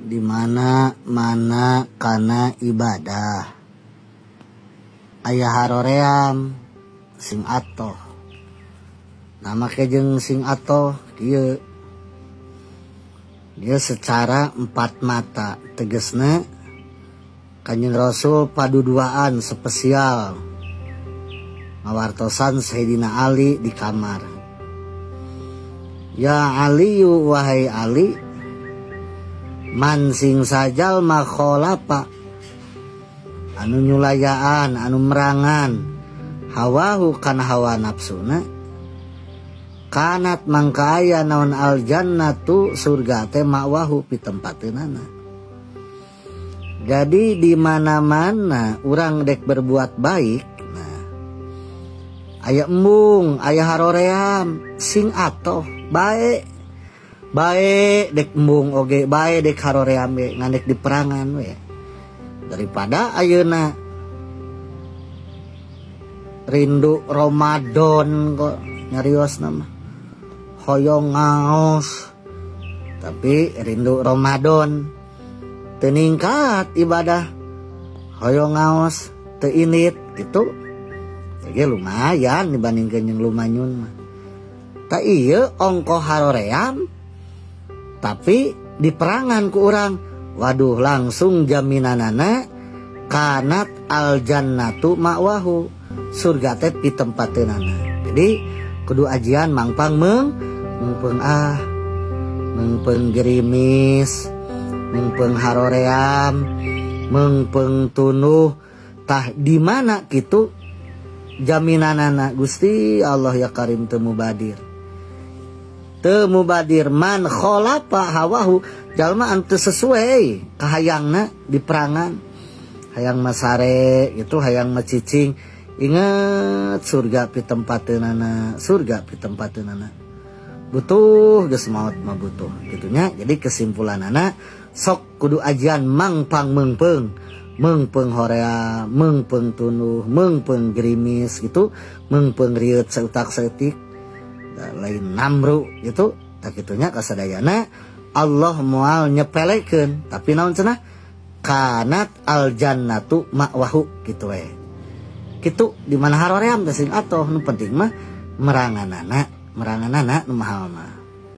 Di mana-mana kana ibadah aya haroream sing atoh. Nah, make jeung sing atoh kieu. Dia secara empat mata, tegesna Kanjeng Rasul paduduaan spesial ngawartosan Sayyidina Ali di kamar. Ya Aliyu, wahai Ali, man sing sajalma khalafa anu nyulayaan, anu merangan hawahu kana hawa nafsuna, kanat mangka aya naon aljannatu surga teh ma'wahu pitempateunana. Jadi di mana-mana urang dek berbuat baik, nah, aya embung, aya haroream, sing atoh bae. Bae dek embung oge, bae dek haroream ge, ngan dek diperangan we. Daripada ayeuna rindu Ramadan kok nyariosna mah hoyong ngaos, tapi rindu Ramadan teu ningkat ibadah, hoyong ngaos teu init gitu. Jadi lumayan dibandingkan yang lumanyun mah. Tak iya ongko haroream tapi diperangan ku urang, waduh, langsung jaminanana kanat aljannatu ma'wahu, surga teh pitempateunana. Jadi kudu ajian mangpang meungpeung ah, meungpeung gerimis, meungpeung haroream, meungpeung tunduh. Tah, di mana kitu jaminanana Gusti Allah ya Karim teu mubadir, teu mubadir. Man khalafa hawahu, jalma anu teu sesuai kahayangna di perangan, hayang masare itu, hayang macicing, ingat surga pitempateunana, surga pitempateunana. Butuh geus maot mah butuh gitunya. Jadi kesimpulanana sok kudu ajian mangpang meungpeung, meungpeung horea, meungpeung tunduh, meungpeung gerimis gitu, meungpeung rieut seutak saeutik, lain namru gitu. Tak kitunya kasadayana Allah moal nyepelekeun, tapi naon cenah, kanat aljannatu ma'wahu gitu we. Kitu di mana haroream teh sing atoh, nu penting mah meranganana, meranganana nu mahal mah.